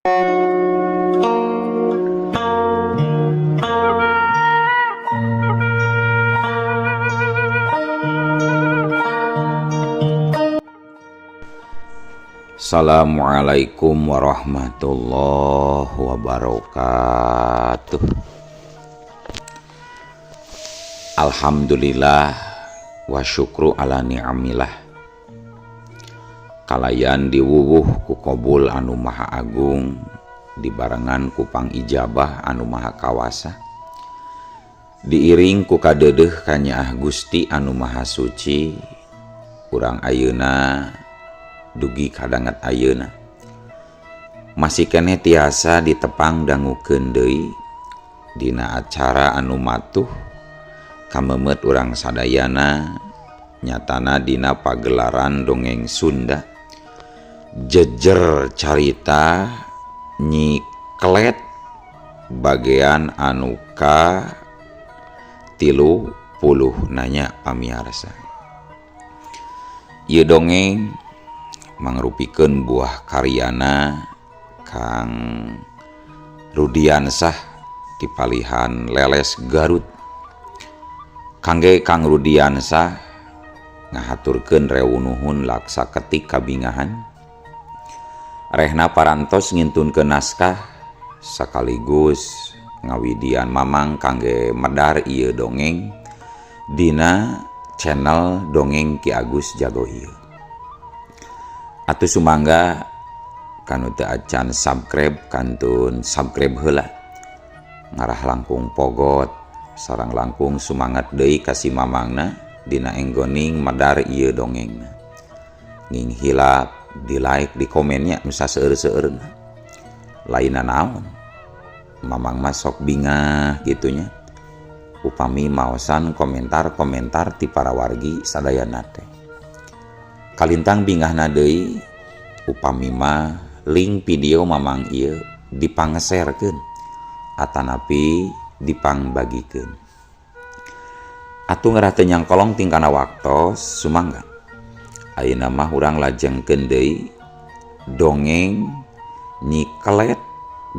Assalamualaikum warahmatullahi wabarakatuh. Alhamdulillah wa syukru ala ni'amillah. Kalayan diwuwuh ku qabul anu maha agung, dibarengan ku pangijabah anu maha kawasa, diiring ku kadeudeuh kanyaah Gusti anu maha suci. Urang ayeuna dugi kadanget ayeuna masih keneh tiasa ditepang dangukeun deui dina acara anu matuh kamemet urang sadayana, nyatana dina pagelaran dongeng Sunda jejer carita Nyi Kelet bagian anu ka 30 nanya pamiarsa. Ieu dongeng mangrupikeun buah karyana Kang Rudiansah di Palihan Leles Garut. Kangge Kang Rudiansah ngahaturkeun rewu nuhun laksa ketik kabingahan. Rehna parantos ngintunkeun naskah sekaligus ngawidian mamang kangge medar ieu dongeng dina channel Dongeng Ki Agus Jago ieu. Atuh sumangga kanu teu acan subscribe kantun subscribe heula, ngarah langkung pogot sareng langkung sumangat deui ka si mamangna dina enggoning medar ieu dongengna. Nging hilap di like di komennya nu saseueur-seueurna. Lainna naon, mamang mah sok bingah gitunya upami maosan komentar-komentar ti para wargi sadayana teh. Kalintang bingahna deui upami mah link video mamang ieu dipangeserkeun atanapi dipangbagikeun. Atuh ngarah teu nyangkolong tingkana waktos sumangga. Ayeuna mah urang lajengkeun deui dongeng Nyi Kelet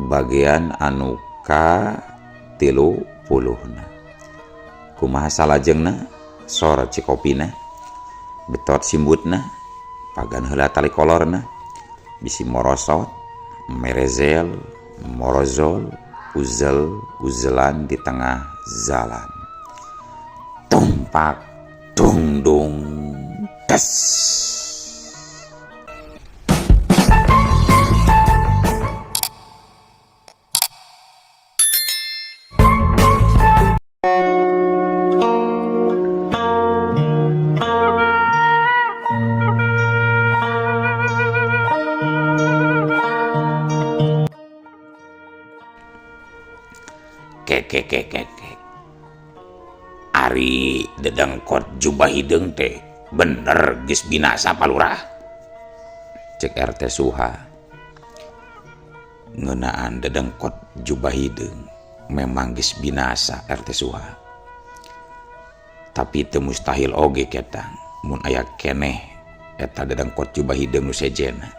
bagian anu ka 30-na. Kumaha salajengna? Sor cikopina, betot simbutna, pagan heula tali kolorna, bisi morosot, merezel, morozol, uzel, uzelan di tengah jalan. Tumpak, dung dung, tes. Kekekekeke. Ari dedengkot jubah hideung teh bener geus binasa palurah. Cek RT Suha. Ngeunaan dedengkot jubah hideung memang geus binasa RT Suha. Tapi teu mustahil oge ketang mun aya keneh eta dedengkot jubah hideung nu sejenna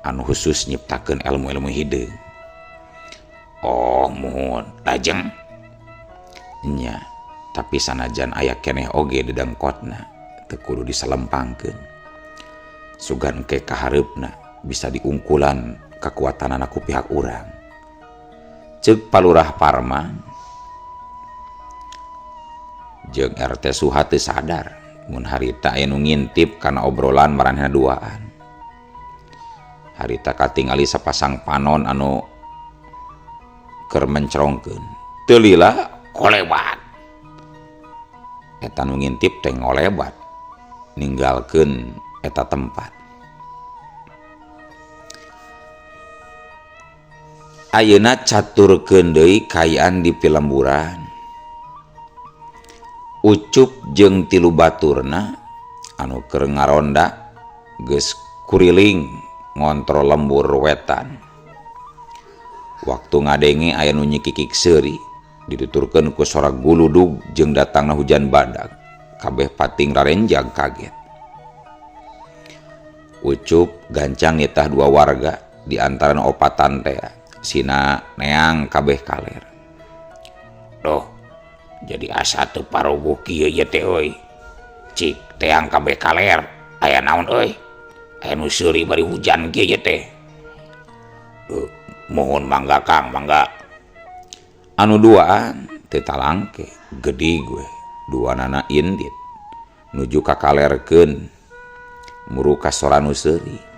anu khusus nyiptakeun ilmu-ilmu hideung. Oh muhun lajeng nya, tapi sanajan aya keneh oge dedengkotna teu kudu disalempangkeun. Sugan ke kahareupna bisa diungkulan kakuatanana ku pihak urang. Ceuk Palurah Parma jeung RT Suha teu sadar mun harita aya nu ngintip kana obrolan maranehna duaan. Harita katingali sapasang panon anu keur mencrongkeun. Teu lila kolebat. Eta nu ngintip teh ngolebat ninggalkeun eta tempat. Ayeuna caturkeun deui kaayaan di pilemburan. Ucup jeung tilu baturna anu keur ngaronda geus kuriling ngontrol lembur wetan. Waktu ngadenge aya nu nyikikik seuri dituturkeun ku sora guludug jeung datangna hujan badak. Kabeh pating rarenjag kaget. Ucup gancang nitah dua warga Di antara nu opatan teh sina neang kabeh kaler. Duh, jadi asa teu parogoh kieu ieu teh euy. Cik teang kabeh kaler, aya naon euy? Aya nu seuri bari hujan kieu ieu teh. Mohon mangga Kang, mangga. Anu duaan teu talangke, gede gue. Duanana indit nuju kakalerkeun muru ka sora nu seuri.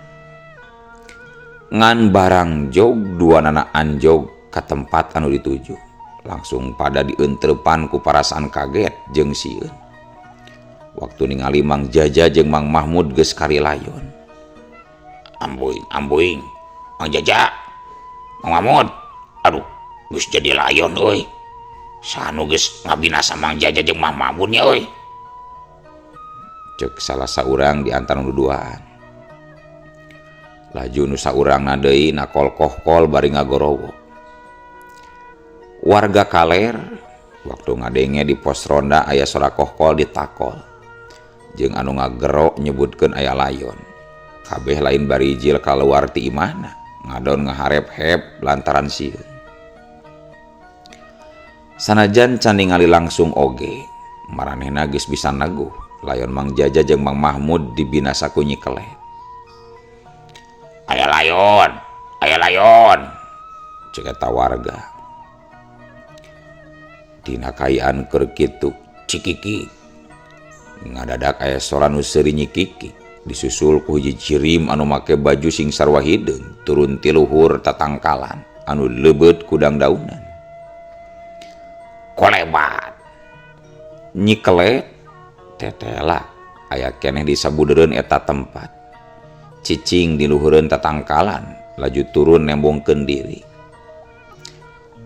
Ngan barang jog duanana anjog ka tempat anu dituju. Langsung pada dientrepan ku parasaan kaget jeung sieun. Waktu ningali Mang Jaja jeung Mang Mahmud geus karilayon. Ambuing, ambuing. Mang Jaja, Mang Mahmud. Aduh, geus jadi layon euy. Sanu geus ngabinasa Mang Jaja jeung Mang Mahmud nya euy. Cek salah saurang di antara nu duaan. Laju nu saurangna deui nakol kohkol bari ngagorowok. Warga kaler waktu ngadenge di pos ronda aya sora kohkol ditakol. Jeung anu ngagero nyebutkeun aya layon. Kabeh lain barijil kaluar ti imahna, ngadon ngaharep-hep lantaran sieun. Sanajan can ningali langsung oge, maranehna geus bisa neguh layon Mang Jaja jeung Mang Mahmud dibinasa ku Nyi Kelet. Aya layon, aya layon, cek eta warga. Dina kaayaan keur kitu cikiki ngadadak aya sora nu seuri nyikiki disusul ku hiji jirim anu make baju sing sarua hideung turun ti luhur tatangkalan anu leubeut ku dangdaunan. Kolebat Nyi Kelet tetela aya keneh di sabudereun eta tempat. Cicing di luhureun tatangkalan laju turun nembongkeun diri.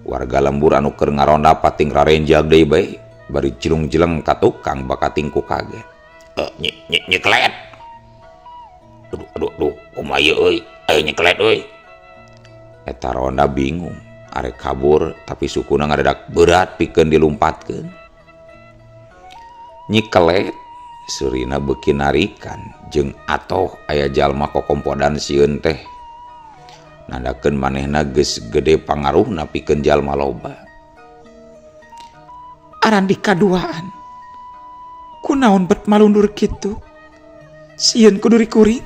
Warga lembur anu keur ngaronda pating rarenjag deui bae bari jelung-jeleng ka tukang bakating ku kaget. Nyi Kelet. Aduh, aduh, aduh, kumaha ieu euy? Aya Nyi Kelet euy. Eta ronda bingung, arek kabur tapi sukuna ngadadak berat pikeun dilumpatkeun. Nyi Kelet seurina beuki narikan jeung atoh aya jalma kokompodan sieun teh. Nandakeun manehna geus gede pangaruhna pikeun jalma loba. Arandi kaduaan. Kunaon bet malundur kitu? Sieun ku duri kuring.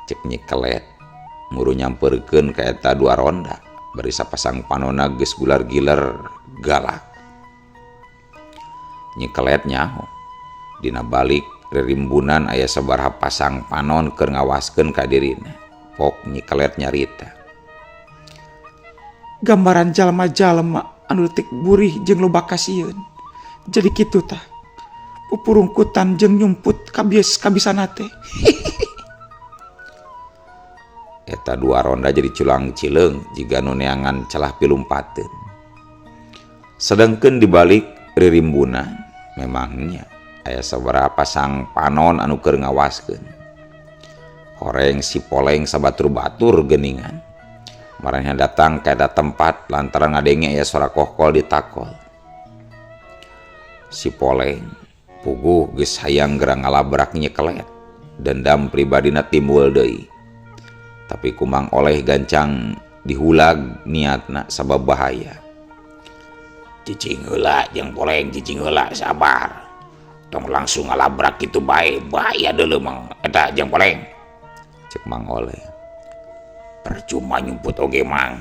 Cek Nyi Kelet muru nyamperkeun ka eta dua ronda bari sapasang panona geus gular-giler galak. Nyi Kelet nyaho dina balik rerimbunan aya sabaraha pasang panon keur ngawaskeun ka dirina. Pok Nyi Kelet nyarita. Gambaran jalma-jalma anu leutik burih jeung loba kasieun. Jadi kitu tah. Pupurungkutan jeung nyumput kabies kabisana teh. Eta dua ronda jadi culang cileung jiga nu neangan celah pilumpateun. Sedangkeun dibalik ririmbunan memangnya aya sabaraha pasang panon anu keur ngawaskeun. Horeng si poleng sabatur-batur geuningan. Maranehna datang ka eta tempat lantaran ngadenge aya sora kohkol ditakol. Si poleng puguh geus hayang geura ngalabrak Nyi Kelet. Dendam pribadina timbul deui. Tapi kumang oleh gancang dihulag niatna sabab bahaya. Cicing heula jeung poleng, cicing heula, sabar. Tong langsung ngalabrak kitu bae, bahaya deuleu mang eta jeung poleng. Cek Mang Oleh. Percuma nyumput oge mang,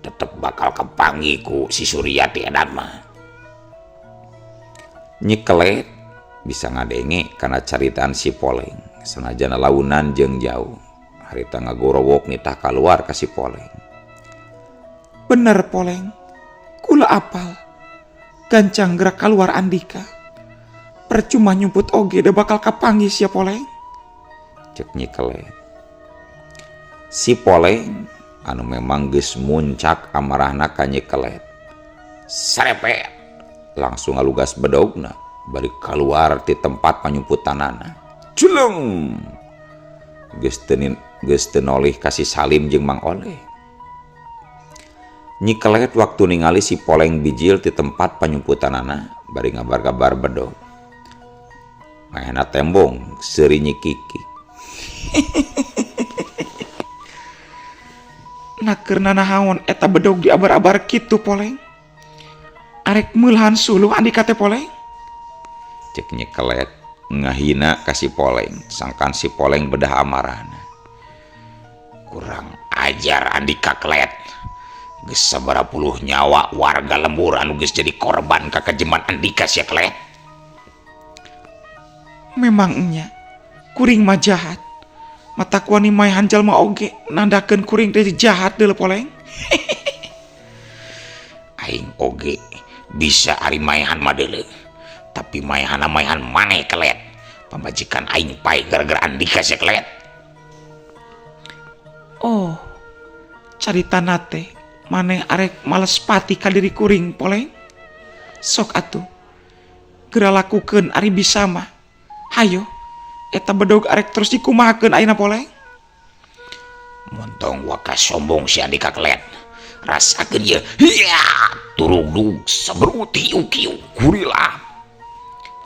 tetep bakal kepanggih ku si Suryati edan mah. Nyi Kelet bisa ngadenge kana caritaan si poleng, sanajan launan jeung jauh. Harita ngagorowok nitah kaluar ka si poleng. Bener poleng, kula apal. Gancang gerak kaluar andika. Percuma nyumput oge da bakal kapanggih sia poleng. Cek Nyi Kelet. Si poleng anu memang geus muncak amarahna ka Nyi Kelet. Sarepet langsung ngalugas bedogna bari kaluar ti tempat panyumputanana. Culeng. Geus teu nolih ka si Salim jeung Mang Oleh. Nyi Kelet waktu ningali si poleng bijil ti tempat panyumputanana bari ngabar-gabar bedog. Manehna tembong seuri Nyi Kiki. Naker nanahaon eta bedog diabar-abar kitu poleng. Arek meulahan suluh Andika teh poleng. Cek Nyi Kelet ngahina ka si Poleng sangkan si Poleng bedah amarahna. Kurang ajar Andika Kelet. Geus sabaraha puluh nyawa warga lembur anu geus jadi korban kakejeman Andika sia Kelet. Memang nya kuring mah jahat. Matak wani maehan jalma oge nandakeun kuring teh jahat deuleu poleng. Aing oge bisa ari maehan mah deuleu. Tapi maehana maehan maneh Kelet. Pamajikan aing paeh gara-gara Andika sia Kelet. Oh, caritana teh maneh arek males pati ka diri kuring poleng. Sok atuh. Geura lakukeun ari bisa mah. Hayo. Eta bedog arek terus dikumahakeun ayeuna poleng. Montong waka sombong si Andika Kelet. Rasakeun ieu. Hiya, turugdug sebrut hiu-kiu gurila.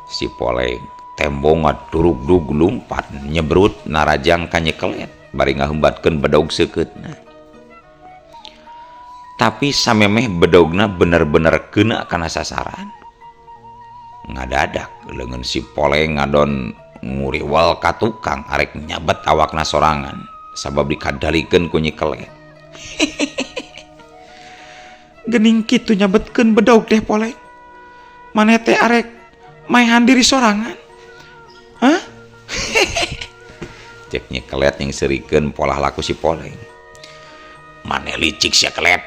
Si Poleng tembong ngadurugdug lumpat nyebrut narajang ka Nyi Kelet bari ngahembatkeun bedog seukeutna. Tapi samemeh bedogna bener-bener keuna kana sasaran. Ngadadak leungeun si Poleng ngadon nguriwal ka tukang arek nyabet awakna sorangan sabab dikadalikeun ku Nyi Kelet. Gening kitu nyabetkeun bedog teh poleng. Maneh teh arek maehan diri sorangan. Hah? Cek Nyi Kelet yang serikeun polah laku si Poleng. Maneh licik sia Kelet.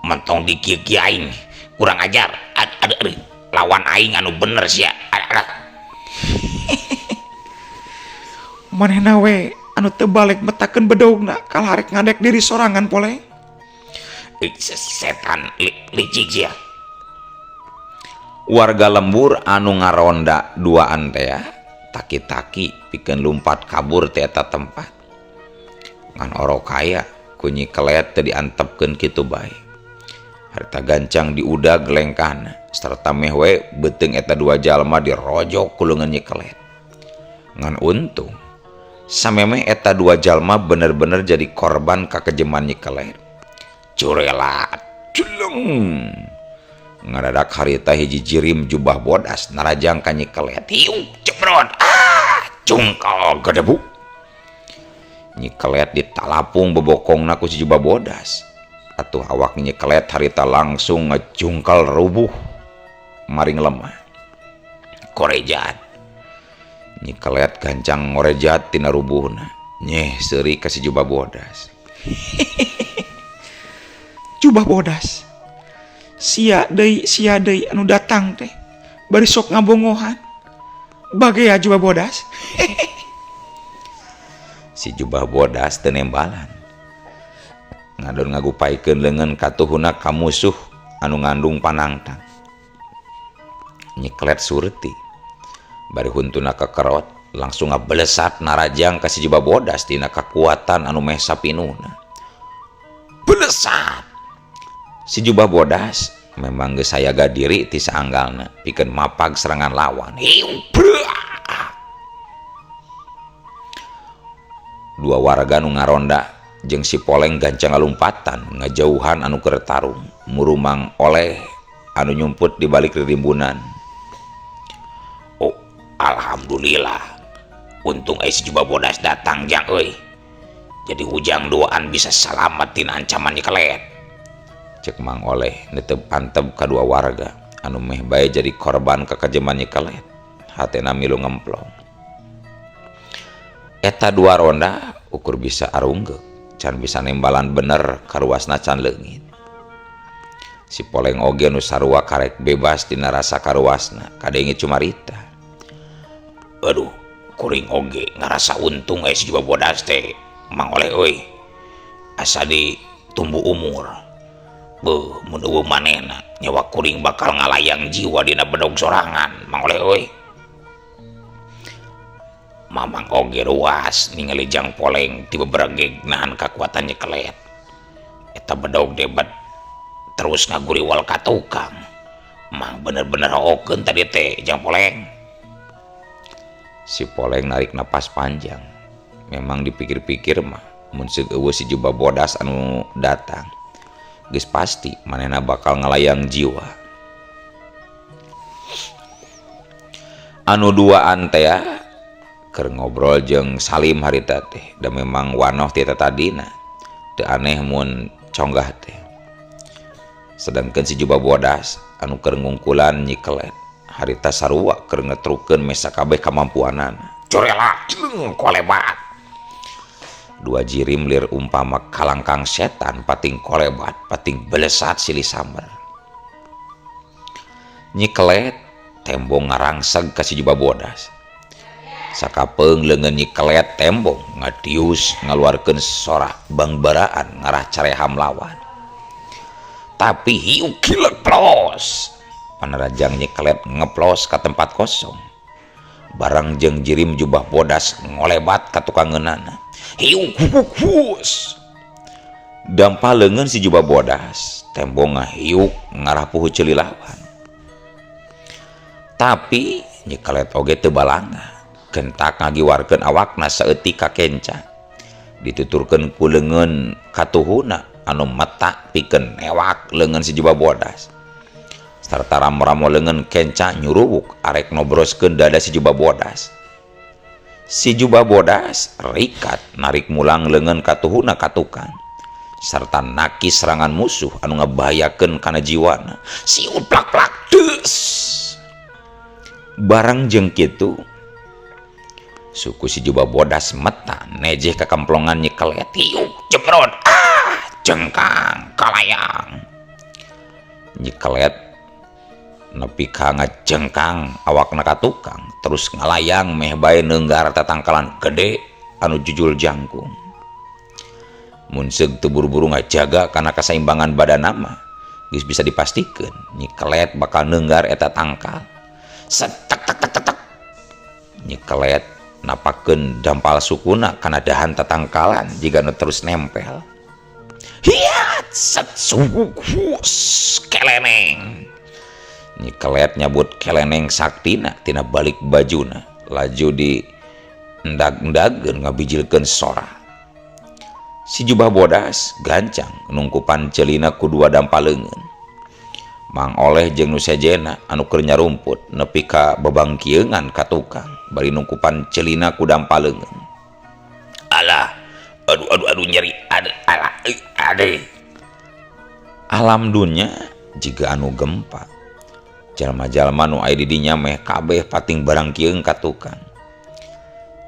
Mentong dikieu-kieu aing. Kurang ajar. Aduh, aduh. Lawan aing anu bener sia. Aduh, aduh. Manehna we anu teu balik metakeun bedogna kalah arek ngadek diri sorangan poleng. Setan licik sia. Warga lembur anu ngaronda duaan teh taki-taki pikeun lumpat kabur ti eta tempat. Ngan orok kaya ku Nyi Kelet teu diantepkeun kitu bae. Harta gancang diudag lengkahna sarta meh we beuteung eta dua jalma dirojok ku leungeun Nyi Kelet. Ngan untung samemeh eta dua jalma bener-bener jadi korban kakejeman Nyi Kelet. Curela jeleng. Ngadadak harita hiji jirim jubah bodas narajang ka Nyi Kelet. Hiu cebrot. Ah, cungkal gedebu. Nyi Kelet ditalapung bebokongna ku si jubah bodas. Atuh awak Nyi Kelet harita langsung ngejungkal rubuh maring lemah. Korejat. Nyi Kelet gancang ngorejat tina rubuhna. Nyeh seuri ka si jubah bodas. Jubah bodas. Sia deui anu datang teh. Bari sok ngabongohan. Bagea jubah bodas. Si jubah bodas teu nembalan. Ngadon ngagupaikeun leungeun katuhuna ka musuh anu ngandung panangtang. Nyi Kelet surti. Bari huntuna kekerot langsung ngabelesat narajang ka si jubah bodas tina kakuatan anu meh sapinuna. Belesat. Si jubah bodas memang geus sayaga diri ti saanggalna pikeun mapag serangan lawan. Hiu beuah. Dua warga nu ngaronda jeung si Poleng gancang ngalumpatan ngajauhan anu keur tarung murumang oleh anu nyumput di balik ririmbunan. Oh, alhamdulillah. Untung si jubah bodas datang jang euy. Jadi ujang duaan bisa salamat tina ancaman Nyi Kelet. Cek Mang Oleh netep antep kadua warga anu meh bae jadi korban kakejeman Nyi Kelet. Hatena milu ngemplong. Eta dua ronda ukur bisa arunggeuk, can bisa nembalan bener karuasna can leungit. Si Poleng oge nu sarua karek bebas dina rasa karuasna kadenge cumarita. Aduh, kuring oge ngarasa untung si jubah bodas teh Mang Oleh euy. Asa ditumbuh umur. Beuh, mun eueuh manehna nyawa kuring bakal ngalayang jiwa dina bedog sorangan Mang Oleh euy. Mamang oge ruas ningali Jang Poleng tiba beregeg nahan kakuatan Nyi Kelet. Eta bedog debat terus ngaguriwal ka tukang. Mang bener-bener hookeun tadi teh Jang Poleng. Si Poleng narik napas panjang. Memang dipikir-pikir mah Mun seug eueuh si jubah bodas anu datang, geus pasti manehna bakal ngalayang jiwa. Anu duaan teh keur ngobrol jeung Salim harita teh, da memang wanoh ti tadina, teu aneh mun conggah teh. Sedangkan si jubah bodas anu keur ngungkulan Nyi Kelet harita sarua keur ngetrukeun mesa kabeh kamampuanana. Corela jeung kolebat. Dua jirim lir umpama kalangkang setan pating kolebat, pating belesat silih samber. Nyi Kelet tembong ngarangseg ka si jubah bodas. Sakapeung leungeun Nyi Kelet tembong ngadius ngaluarkeun sora bangbaraan ngarah careham lawan. Tapi hiu kilek plos. Panarajang Nyi Kelet ngeplos ka tempat kosong. Barang jeung jirim jubah bodas ngolebat ka tukangeunana. Hiu hus. Dampa leungeun si jubah bodas tembong ngahiuk ngarah puhu ceuli lawan. Tapi Nyi Kelet oge teu balanga. Gentak ngagiwarkeun awakna saeutik ka kenca. Dituturkeun ku leungeun katuhuna anu meta pikeun newak leungeun si jubah bodas. Sarta ramo-ramo leungeun kenca nyuruwuk arek nobroskeun dada si jubah bodas. Si jubah bodas rikat narik mulang leungeun katuhuna ka tukang. Sarta nakis serangan musuh anu ngabahayakeun kana jiwana. Siut plak-plak deus. Barang jeung kitu suku si jubah bodas meta nejeh ka kamplongan Nyi Kelet. Hiuk jebrot ah jengkang kalayang. Nyi Kelet nepi ka ngajengkang awakna ka tukang terus ngalayang meh bae neunggar tatangkalan gede anu jujul jangkung. Mun seug teu buru-buru ngajaga kana kasaimbangan badanna mah geus bisa dipastikeun Nyi Kelet bakal neunggar eta tangkal. Set tek tek tek tek. Nyi Kelet napakeun dampal sukuna kana dahan tatangkalan jiga nu terus nempel. Hiat set suhus keleneng. Nyi Kelet nyabut keleneng saktina tina balik bajuna laju di endag-endageun ngabijilkeun sora. Si jubah bodas gancang nungkupan celina ku dua dampal leungeun. Mang Oleh jeung nu sejena anu keur nyarumput nepi ka babangkieungan ka tukang bari nungkupan celina ku dampal leungeun. Alah, aduh aduh aduh nyeri, aduh alah, aduh. Alam dunya jiga anu gempa. Jalma-jalma nu aya di dinya meh kabeh pating barangkieung ka tukang.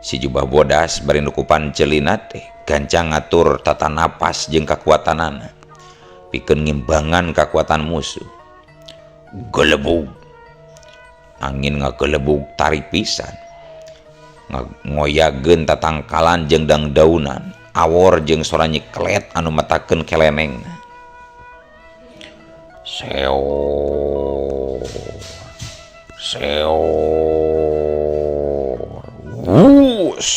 Si jubah bodas bari nukupan celina teh gancang ngatur tata napas jeung kakuatanana pikeun ngimbangan kakuatan musuh. Gelebug angin ngagelebug tarik pisan ngoyageun tatangkalan jeung dangdaunan awor jeung sora Nyi Kelet anu metakeun kelenengna. Seor seor wus.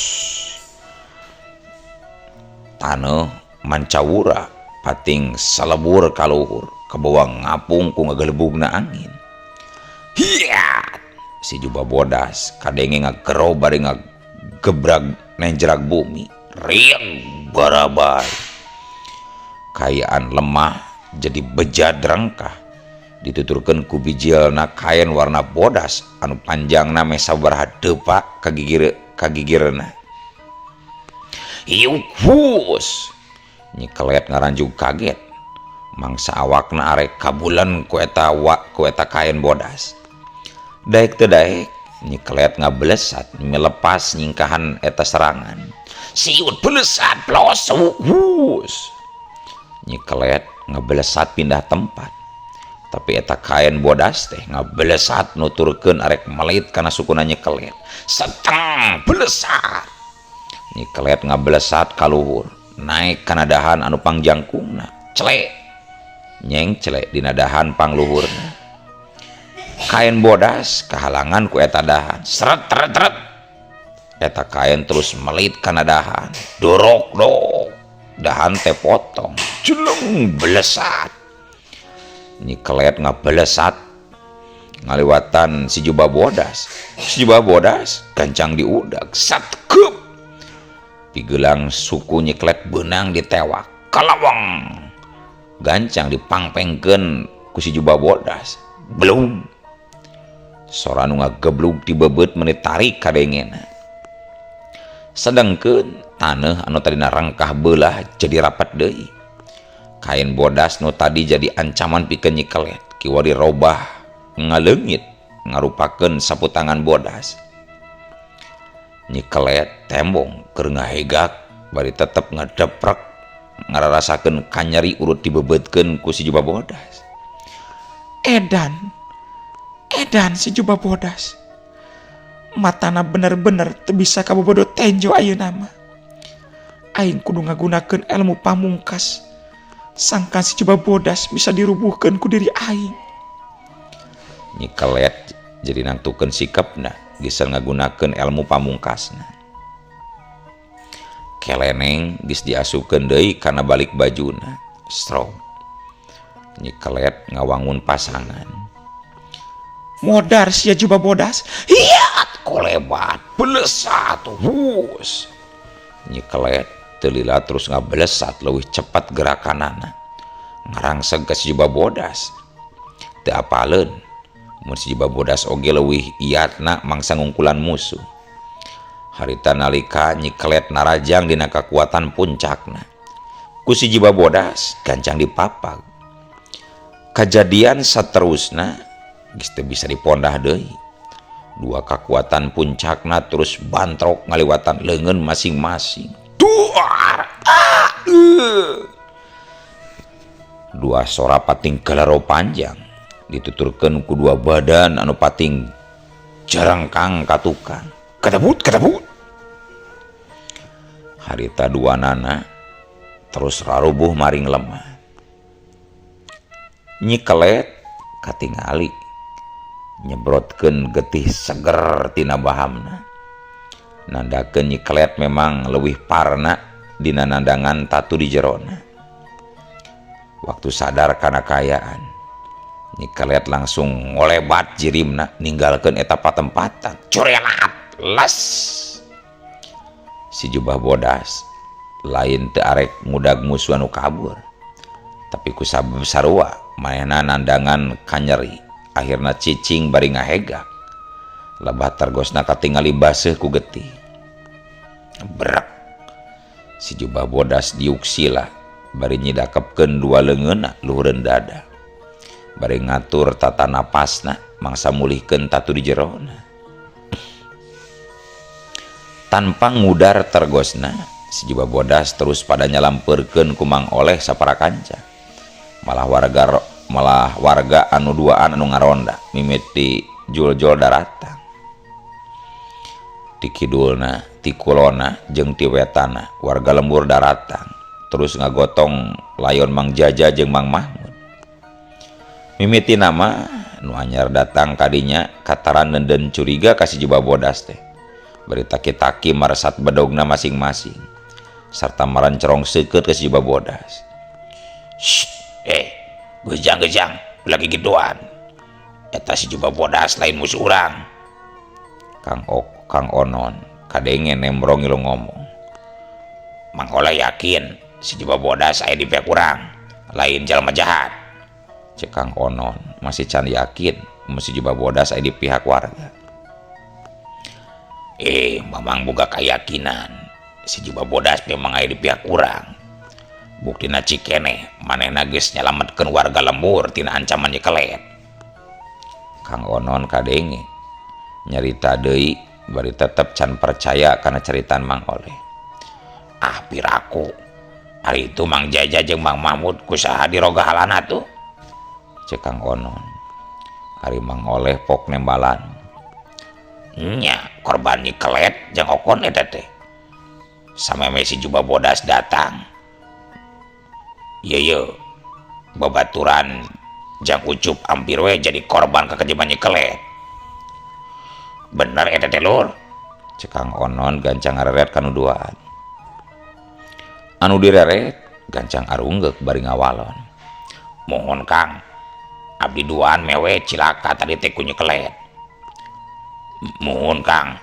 Taneuh mancawura pating salebur kaluhur kabawa ngapung ku ngagelebugna angin. Hiat si jubah bodas kadenge ngagero bari ngagebrag nenjrag bumi rieng barabai. Kayaan lemah jadi bejad rengkah dituturkeun ku bijilna kain warna bodas anu panjangna meh sabaraha depak ka gigirna. Hiuk hus. Nyi Kelet ngaranjug kaget mangsa awakna arek kabulan ku eta ku eta kain bodas. Daek teu daek Nyi Kelet ngablesat melepas nyingkahan eta serangan. Siut belesat plos hus. Nyi Kelet ngablesat pindah tempat. Tapi eta kain bodas teh ngablesat nuturkeun arek melit kana sukuna Nyi Kelet. Seteng belesat. Nyi Kelet ngablesat kaluhur naik kana dahan anu pangjangkungna. Celek nyeng celek dina dahan pangluhurna. Kain bodas kahalangan ku eta dahan. Seret teret teret. Eta kain terus melit kana dahan. Dorok dok. Dahan teh potong. Jeleng belesat. Nyi Kelet ngabelesat ngaliwatan si jubah bodas. Si jubah bodas gancang diudag. Sat keup. Pigelang suku Nyi Kelet beunang ditewak. Kalawang. Gancang dipangpengkeun ku si jubah bodas. Belum. Sora nu ngageblug ti bebeut meuni tarik kadengena. Sedengkeun taneuh anu tadina rengkah beulah jadi rapat deui. Kain bodas nu tadi jadi ancaman pikeun Nyi Kelet kiwari robah ngaleungit ngarupakeun sapu tangan bodas. Nyi Kelet tembong keur ngahegak bari tetep ngadeprek ngararasakeun kanyeri urut dibebeutkeun ku si jubah bodas. Edan. Edan si jubah bodas. Matana bener-bener teu bisa kabobodo tenjo ayeuna mah. Aing kudu ngagunakeun ilmu pamungkas. Sangkan si jubah bodas bisa dirubuhkeun ku diri aing. Nyi Kelet jadi nangtukeun sikapna geus ngagunakeun ilmu pamungkasna. Keleneng geus diasupkeun deui kana balik bajuna. Strong. Nyi Kelet ngawangun pasangan. Modar sia jubah bodas. Hiat kolebat belesat hus. Nyi Kelet teu lila terus ngabelesat leuwih cepat gerakanana. Ngarangseg ka si jubah bodas. Teu apaleun mun si jubah bodas oge leuwih iatna mangsa ngungkulan musuh. Harita nalika Nyi Kelet narajang dina kakuatan puncakna. Ku si jubah bodas gancang dipapag. Kajadian saterusna geus teu bisa dipondah deui. Dua kakuatan puncakna terus bantrok ngaliwatan leungeun masing-masing. Duar. Dua sora pating galaro panjang dituturkeun ku dua badan anu pating jarangkang ka tukang. Katebut katebut. Harita dua nana terus rarubuh maring lemah. Nyi Kelet katingali nyebrotkeun getih seger tina bahamna. Nandakeun Nyi Kelet memang leuwih parna dina nandangan tatu di jerona. Waktu sadar kana kaayaan, Nyi Kelet langsung ngolebat jirimna ninggalkeun eta patempatan. Corelat les. Si jubah bodas lain teu arek ngudag musuh anu kabur. Tapi ku sabab sarua manehna nandangan kanyeri. Akhirna cicing bari ngahegak. Lebah tergosna katingali baseuh ku getih. Brek. Si jubah bodas diuksila bari nyidakepkeun dua leungeunna luhureun dada. Bari ngatur tata napasna mangsa mulihkeun tatu di jerona. Tanpa ngudar tergosna, si jubah bodas terus pada nyalampeurkeun ku Mang Oleh sapara kanca. Malah warga anu duaan anu ngaronda mimiti jul-jul daratang. Ti kidulna, ti kulona jeung ti wetana warga lembur daratang terus ngagotong layon Mang Jaja jeung Mang Mahmud. Mimiti nama nu anyar datang kadinya kataran denden curiga ka si jubah bodas teh. Bari taki-taki maresat bedogna masing-masing sarta marancerong seukeut ka si jubah bodas. Shh, gejang-gejang lagi gituan. Eta si jubah bodas lain musuh urang. Kang Onon kadenge nembrong ngilu ngomong. Mang Oleh yakin si jubah bodas aya di pihak urang, lain jalma jahat. Cek Kang Onon masih can yakin mun si jubah bodas aya di pihak warga. Mamang boga keyakinan si jubah bodas memang aya di pihak urang. Buktina cikeneh manehna geus nyalametkeun warga lembur tina ancaman Nyi Kelet. Kang Onon kadenge nyarita deui bari tetep can percaya kana caritaan Mang Oleh. Ah piraku ari itu Mang Jaja jeung Mang Mahmud kusaha dirogahalana tuh? Cek Kang Onon. Ari Mang Oleh pok nembalan. Nya korban Nyi Kelet jeung Okon eta teh. Sameme si jubah bodas datang. Ieu babaturan jang Ucup hampir we jadi korban kekejaman Nyi Kelet. Bener eta teh lur? Cek Kang Onon gancang ngareret kanu duaan. Anu direret gancang arunggeuk bari ngawalon. Mohon Kang, abdi duaan mewe cilaka tadi teh ku Nyi Kelet. Mohon Kang,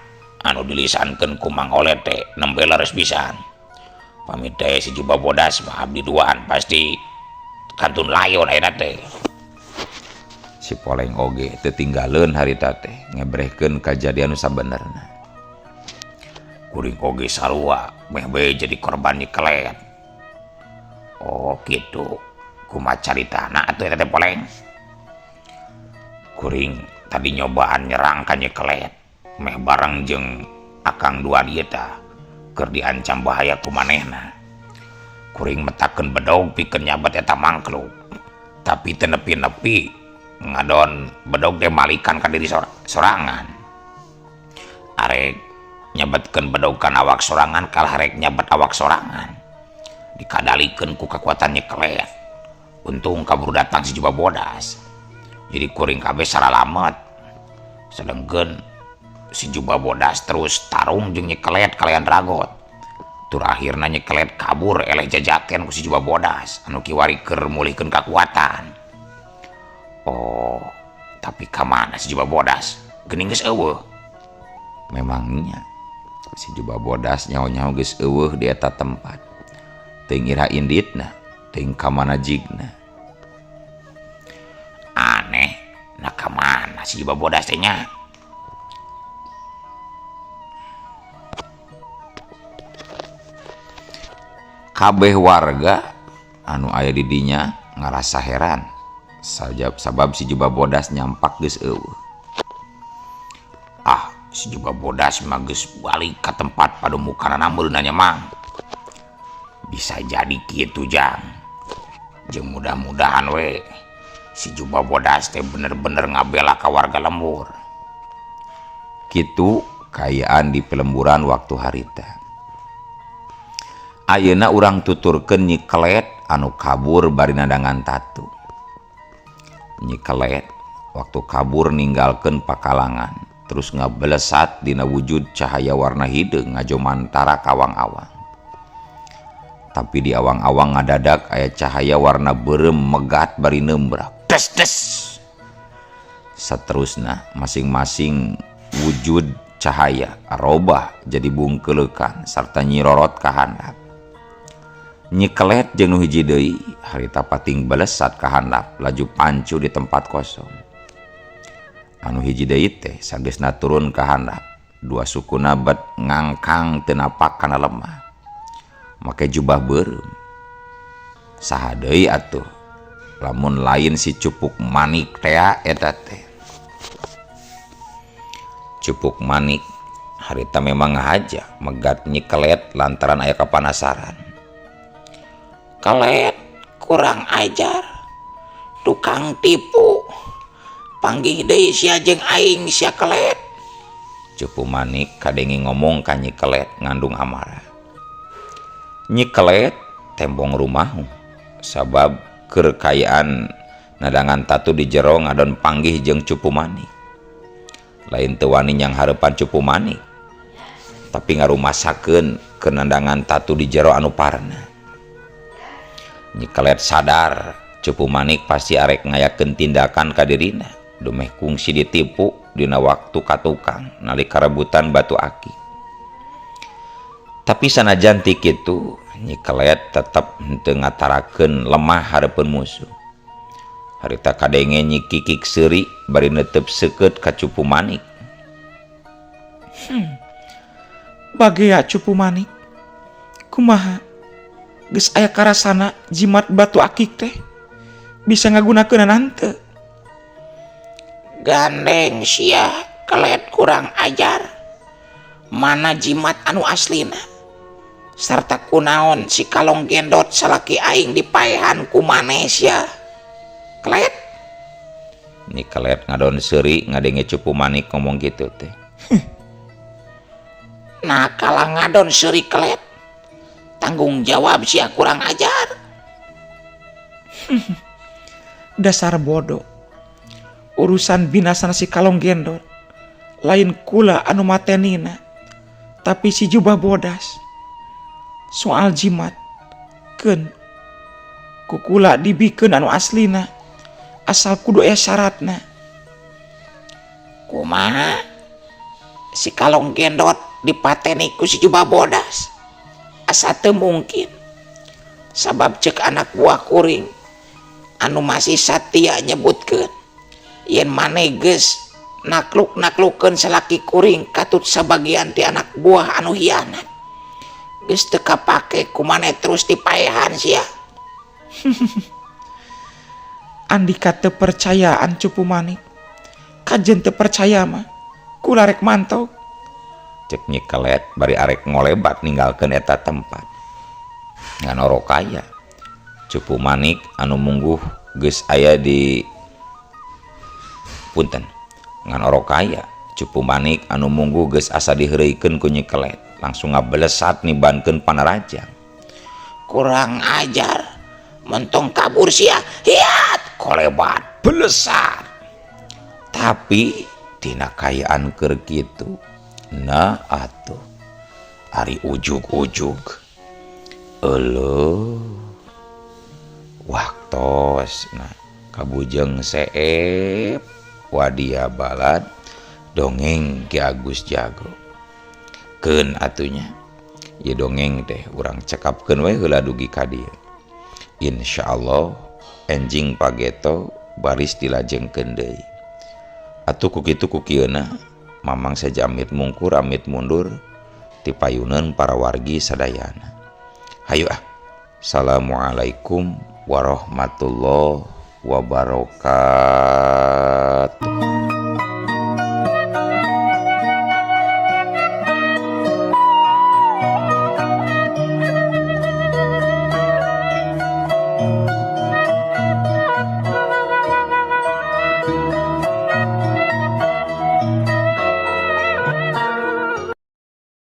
Anu dilisankeun ku Mang Olet teh nembe leres pisan. Pamit teh si Jubah Bodas mah abdi duaan pasti kantun layon ayeuna teh. Si Poleng oge teu tinggaleun harita teh ngebrehkeun kajadian nu sabenerna. Kuring oge sarua meh bae jadi korban Nyi Kelet. Oh kitu. Kumaha caritana atuh eta teh Poleng? Kuring tadi nyobaan nyerang ka Nyi Kelet meh bareng jeung akang dua dieu tah keur diancam bahaya ku manehna. Kuring metakeun bedog pikeun nyabat eta mangkluk. Tapi teu nepi-nepi ngadon bedog teh malikan ka diri sorangan. Arek nyabatkeun bedog kana awak sorangan kalah rek nyabat awak sorangan. Dikadalikeun ku kakuatan Nyi Kelet. Untung kaburu datang si Jubah Bodas. Jadi kuring kabeh saralamet. Sedengkeun si Jubah Bodas terus tarung jeung Nyi Kelet kalayan ragot. Tur akhirna Nyi Kelet kabur eleh jajaten ku si Jubah Bodas anu kiwari keur mulihkeun kakuatan. Oh, tapi ka mana si Jubah Bodas? Geuning geus eueuh. Memangnya si Jubah Bodas nyaho-nyaho geus eueuh di eta tempat. Teuing iraha inditna, teuing ka mana jigna. Aneh, nah ka mana si Jubah Bodas teh nya? Kabeh warga anu aya di dinya ngarasa heran sabab si Jubah Bodas nyampak geus eueuh. Ah, si Jubah Bodas mah geus balik ka tempat pademukanana meureunna nya Mang. Bisa jadi kitu Jang. Jeung mudah-mudahan we si Jubah Bodas teh bener-bener ngabela ka warga lembur. Kitu kaayaan di pelemburan waktu harita. Ayeuna urang tuturkeun Nyi Kelet anu kabur bari nandangan tatu. Nyi Kelet waktu kabur ninggalkeun pakalangan terus ngabelesat dina wujud cahaya warna hideung ngajomantara ka awang-awang. Tapi di awang-awang ngadadak aya cahaya warna beureum megat bari neumbrak. Des des. Saterusna masing-masing wujud cahaya robah jadi bungkeleukan sarta nyirorot ka handap. Nyi Kelet jeung nu hiji deui harita pating belesat ka handap laju pancu di tempat kosong. Anu hiji deui teh sageusna turun ka handap, dua sukuna bet ngangkang teu napak kana lemah. Make jubah beureum. Saha deui atuh lamun lain si Cupuk Manik tea eta teh. Cupuk Manik harita memang ngahaja megat Nyi Kelet lantaran aya kapanasaran. Kelet kurang ajar, tukang tipu, panggih deui sia jeung aing sia Kelet. Cupu Manik kadenge ngomong ka Nyi Kelet ngandung amarah. Nyi Kelet tembong rumahu sabab keur kaayaan nadangan tatu di jero ngadon panggih jeung Cupu Manik. Lain teu wani nyang hareupan Cupu Manik, tapi ngarumasakeun keur nandangan tatu di jero anu parna. Nyi Kelet sadar Cupu Manik pasti arek ngayakeun tindakan ka dirina dumeh kungsi ditipu dina waktu ka tukang nalika rebutan batu akik. Tapi sanajan ti kitu Nyi Kelet tetep henteu ngatarakeun lemah hareupeun musuh. Harita kadenge Nyi Kikik seuri bari neuteup seukeut ka Cupu Manik. Bagea Cupu Manik. Kumaha? Geus aya karasana jimat batu akik teh bisa ngagunakeunana henteu? Gandeng sia Kelet kurang ajar. Mana jimat anu aslina? Sarta kunaon si kalong gendot salaki aing dipaehan ku maneh sia? Kelet. Nyi Kelet ngadon seuri ngadenge Cupu Manik ngomong kitu teh. Nah kala ngadon seuri Kelet, tanggung jawab sia kurang ajar. Dasar bodoh. Urusan binasan si kalong gendot lain kula anu matenina, tapi si Jubah Bodas. Soal jimat keun kukula dibikeun anu aslina, asal kudu aya syaratna. Kumaha? Si Kalong Gendot dipateni ku si Jubah Bodas? Asa teu mungkin, sabab cek anak buah kuring anu masih satia nyebutkeun yen maneh geus nakluk-naklukeun salaki kuring, katut sabagian ti anak buah anu hianat geus teu kapake ku maneh, terus dipaehan sia. Andika teu percayaan, Cupu Manik. Kajen teu percaya mah kula rek mantog. Cek Nyi Kelet bari arek ngolebat ninggalkeun eta tempat. Ngan orokaya, Cupu Manik anu mungguh geus aya di, punten, ngan orokaya, Cupu Manik anu mungguh geus asa diheureuykeun ku Nyi Kelet langsung ngabelesat nibankeun panarajang. Kurang ajar, mentong kabur sia. Hiat, kolebat, belesat. Tapi tina kayaan keur kitu, nah atuh ari ujug-ujug euleuh waktos. Nah, kabujeng seep wadia balad dongeng Ki Agus Jago. Keun atuh nya, ieu dongeng teh urang cekapkeun we heula dugi ka dieu. Insyaallah enjing pageto baris dilajengkeun deui. Atuh ku kitu ku kieuna, Mamang saja amit mungkur amit mundur ti payuneun para wargi sadayana. Hayu ah. Assalamualaikum warahmatullahi wabarakatuh.